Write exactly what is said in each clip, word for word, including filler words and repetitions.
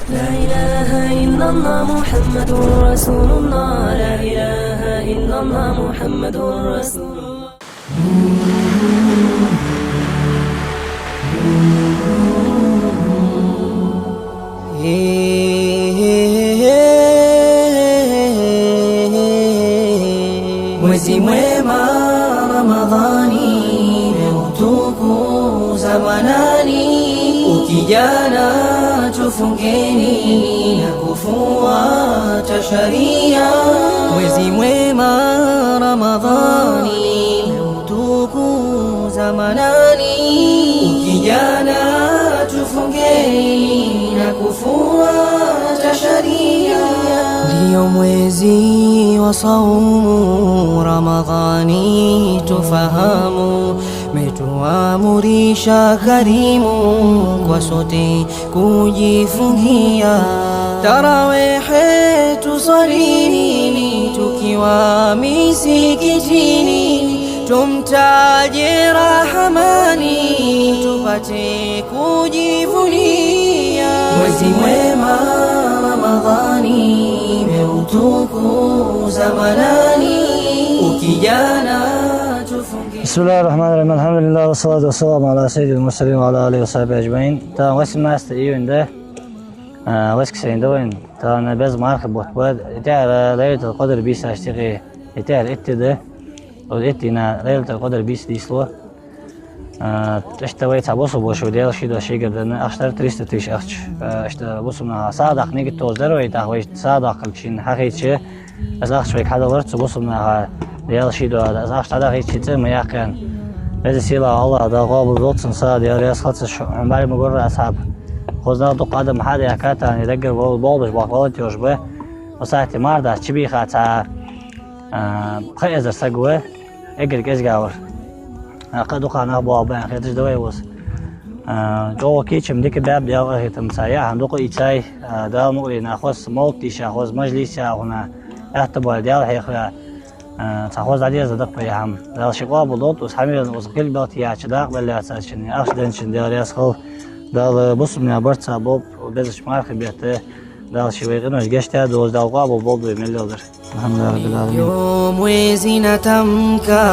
لا إله إلا الله محمد رسول الله. لا إله إلا الله محمد رسول الله. Mwezi mwema Ramadhani, meutukuza manani, ukijana tufungeni na kufuata sharia. Mwezi mwema Ramadhani, meutukuza manani, ukijana tufungeni na kufuata sharia. Ndio mwezi wa saumu Ramadhani tufahamu, metuamrisha karimu kwa sote kujifungia. Tarawehe tuswalini tukiwa misikitini, tumtaje Rahamani tupate kujivunia. Mwezi mwema Ramadhani, meutukuza manani, ukijana tufunge. بسم الله الرحمن الرحيم. الحمد لله والصلاة والسلام على سيد المرسلين وعلى آله وصحبه أجمعين. Тахан восемнадцатое июня да, а, воскресенье да вайна. Тахан беза мархий бутт ба, тӀехьара Лайлатуль-Къадр бийсаш тӀехьа, тӀехьара итт ди да. Оцу итт дийнахьа Лайлатуль-Къадр бийса дийслу. А, иштта вай цхьа бусалба воша, Даьла ший дош шийгара денна, ахча дар триста тысяч ахча. А, иштта бусалба наха сагӀа даккха нигат долаш дар вай, тӀаккха вай сагӀа даккхалча шийна хьахийча, из ахча вайга хьадалар цу бусалба наха, Даьла ший дош, из ахча дӀадахийта ший цӀи ма яьккхина. Веза-Сийлахь АллахӀа къоабал долда цун сагӀа, Даьла раьза хилва цунна, хьо-, хьона бӀарга ма гурра, асхьаб. Хоза нах дукха адам хьадаьхкад, тӀаккха даггара вол-, болх беш боахка волонтёраш ба. Оцу сахьте марха дац чубийха цхьа, а, пхи эзар саг ва, эггара кӀезигагӀа вар. А, кхы а дукха нах боагӀа баьнна хеташ да вай укхаза. А, чӀоагӀа кийчам дика баьб Даьла къахетамца, яхьан дукха ийцай, а, Дала мукъале нах хоза мовлат дийша, хоза мажлис яьхуна, аьтта бой Даьла хьехаве, а, цхьа хоза дӀадеза даккха яхьам. Дала ший къоабал долда, укхаза хьамиран укхаза кхин белхаш яьча дакъа беллаьцачунна, ахча денначунна Даьла раьза хилва. Дала бусалба наьха барт цхьа болба, безача мархий бетта, Дала ший вай къинош гешт даь долаш, Дала къоабал болба вай мел леладер. الحمد لله رب العالمين. يوم وزينة تمكى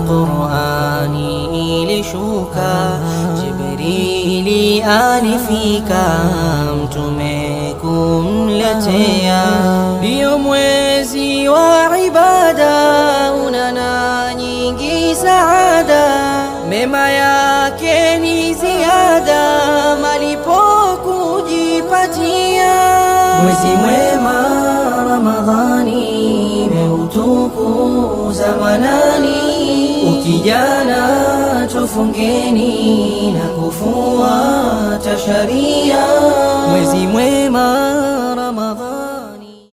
قرآني لشوكا جبريل آل فيكا أمتمكم لتيا. يوم وزي وعبادة أنانا نيجي سعادة. Mema yake ni ziada, malipo kujipatia. Mwezi mwema Ramadhani, meutukuza manani, ukijana tufungeni na kufuata sharia. Mwezi mwema Ramadhani.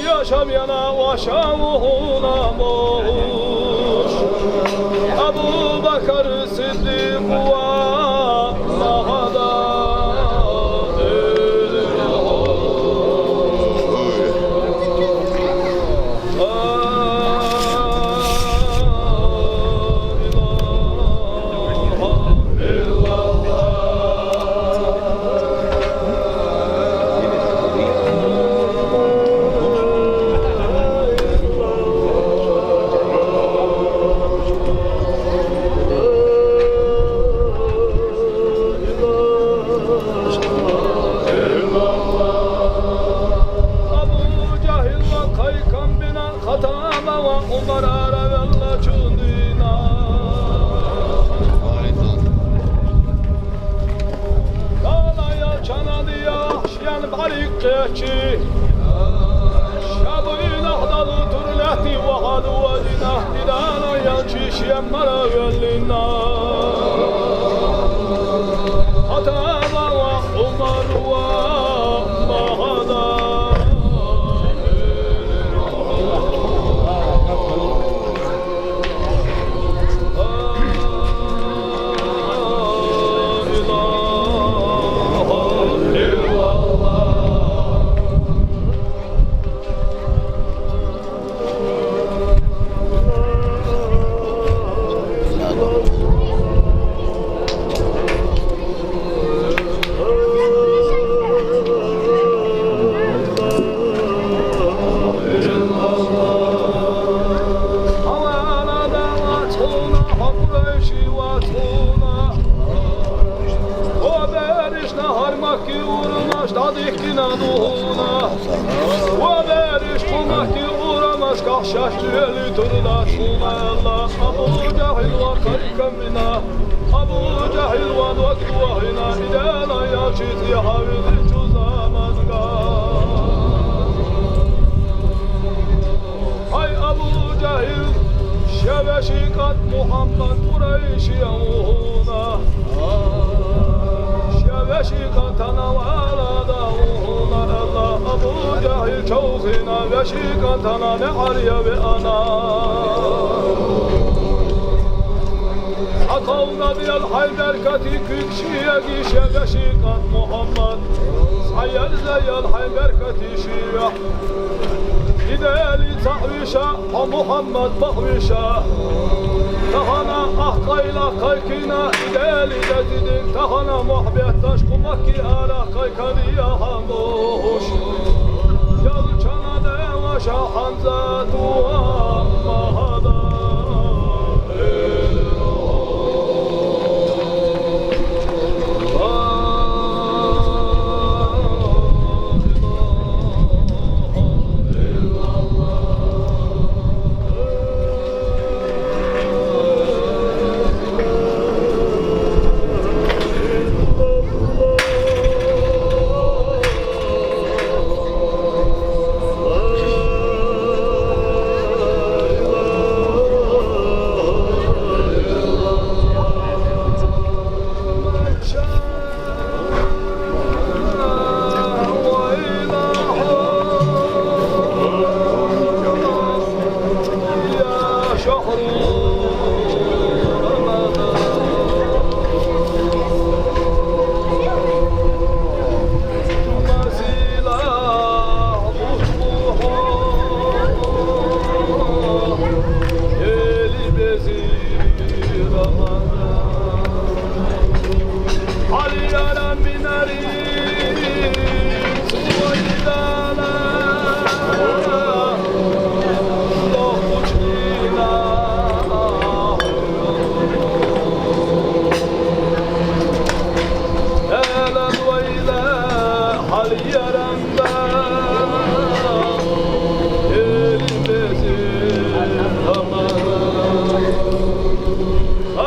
Яшав яна ваша ва хьона бохуш, Абу Бакр Сиддикъ ва махьада. Абу Жахьил ва кхайкам бина, Хаттаба ва Ӏумар аравелла чун дийна. Дала ялчана дияхь шен бӀарг кхечи, ша буйнахь далу тур лаьтти вахьа дувадина, и Дала ялчи шен мара веллина. Хаттаба ва Ӏумар ва махьада. Ва берриш, хӀара Маккан урамаш дӀадихкина да хьона. Ва берриш, тхо Маккан урамашкахь шаьш велли тур дац хьона, аьлла, Абу Жахьил ва кхайкам бина. Абу Жахьил ва дог дохийна, и Дала ялчи тӀехьа вилинчу заманга. Хьай, Абу Жахьил, шен веший кӀант Мухьаммад Къурайши ва хьона. Шен веший кӀантана вала да ва хьона, аьлла, Абу Жахьил човхийна, веший кӀантана маӀар я веана. Хьа кховна дел хьай беркате куьг шеги, шен веший кӀант Мухьаммад. Цхьа ерзаял хьай беркате ший вехь. И Дела цхьаъ виша, хьо Мухьаммад бакъ виша. Тахана ахь къайлагӀа кхайкина, и Дела дезидина, тахана мохь бетташ кху Маккан арахьа кхайкадий хьан бохуш. Ялчана ден ваша Хьамзат ва махьада.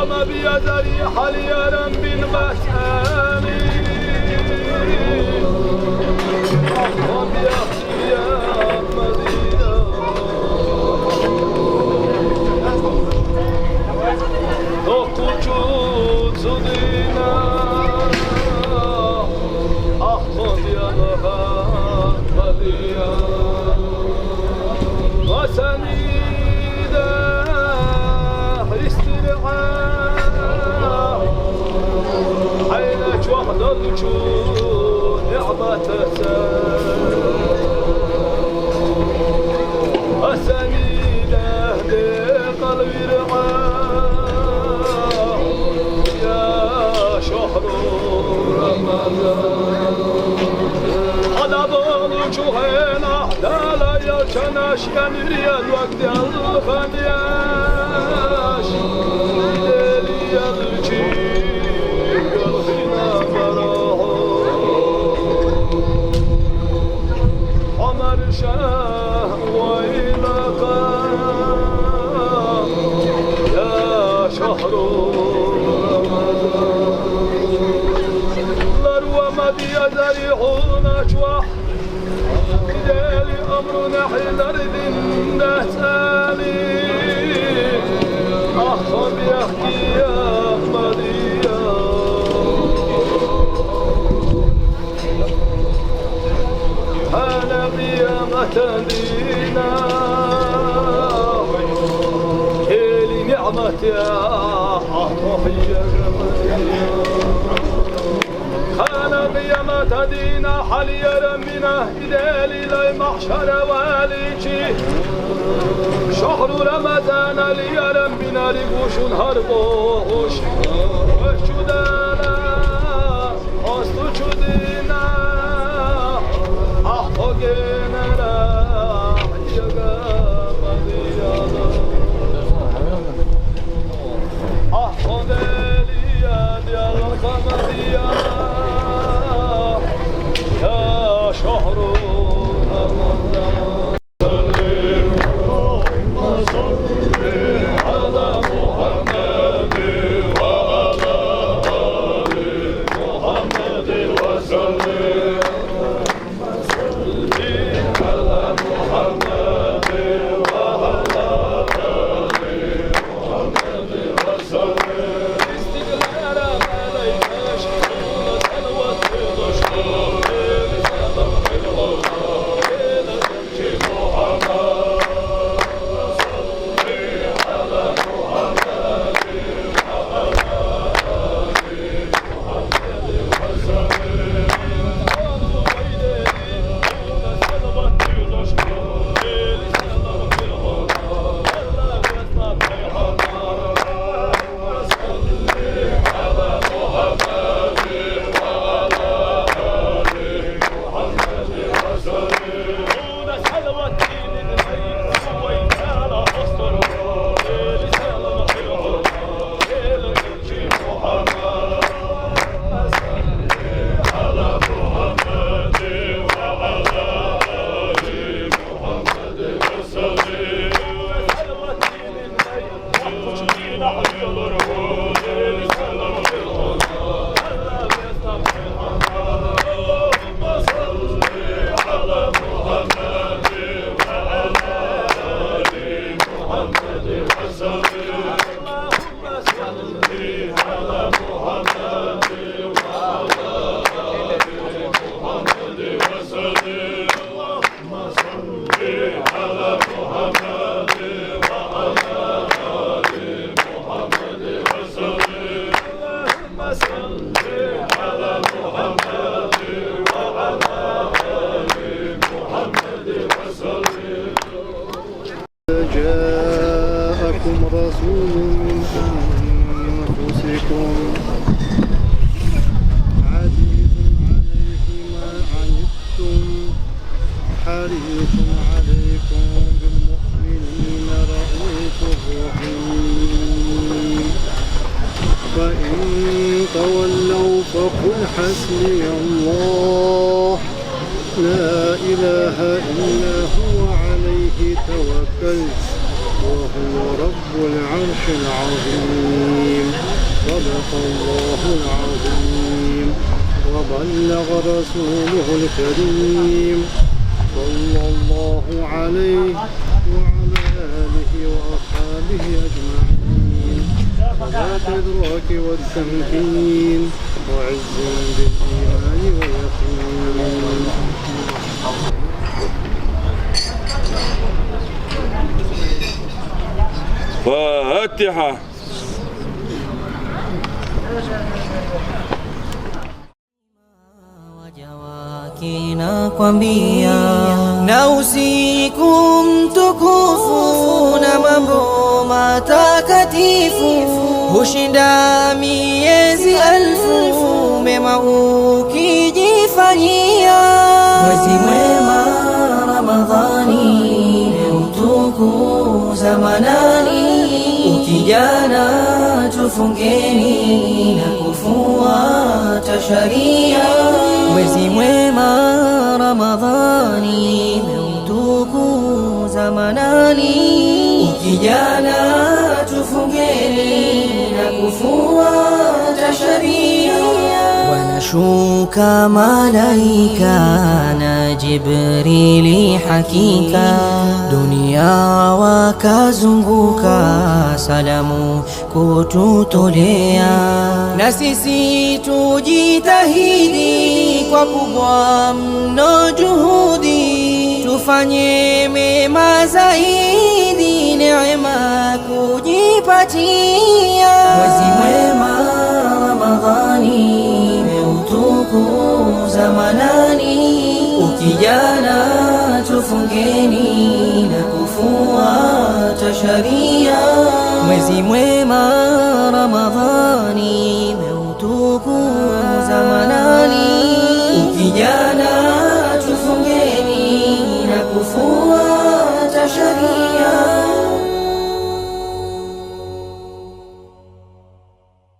Ама биязари хьалъярам бин бацани. Ва биязари я Мадина. Доккхучу цу дийнахь ахь тхо дена Мадина. Шен рияд ваг делхан яш, Даьла ялчий галхина барахьо. Ӏумар-шах войла кхаь, я шахьру Рамазан. Ларва ма дезарий хьона чохь, Даьла амру нахьи лардина дац али, ахьа бехке ма дий. Хьана къематан дийнахь, Даьла ниӀмат я, ахьа хьехар ма дий. Хьана къематан дийнахь хьалъяр мина, Даьла лай, махьшара валийча, шахьру Рамазан лъяр мина, ригу шун хӀара бохуш, вай чу Дала, хьастачу дийнахь, ахьа хьо генара хьега ма дий. جاءكم رسول من أنفسكم عزيز عليه ما عنتم حريص عليكم بالمؤمنين رءوف رحيم. فإن تولوا فقل حسبي الله لا إله إلا هو عليه توكلت وهو رب العرش العظيم. صدق الله العظيم وبلغ رسوله الكريم صلى الله عليه وعلى آله وأصحابه أجمعين. صلاة الإدراك والتمكين وعز بالإيمان واليقين. فاتحة. Wajawakina kwambia, na usiku mtukufu, na mambo matakatifu, hushinda miezi alfu, mema ukijifanyia. Mwezi mwema Ramadhani, Kuu zamanani, ukijana tufungeni na kufuata sharia. Mwezi mwema Ramadhani, meutuku zamanani, ukijana tufungeni na kufuata sharia. Wanashuka malaika na Jibrili hakika, dunia wakazunguka, salamu kututolea. Na sisi tujitahidi kwa kubwa mno juhudi, tufanye mema zaidi, neema kujipatia. Mwezi mwema Ramadhani, meutuku zamanani, ukijana tufungeni na kufuata sharia. Mwezi mwema Ramadhani, meutuku zamanani, ukijana tufungeni na kufuata sharia.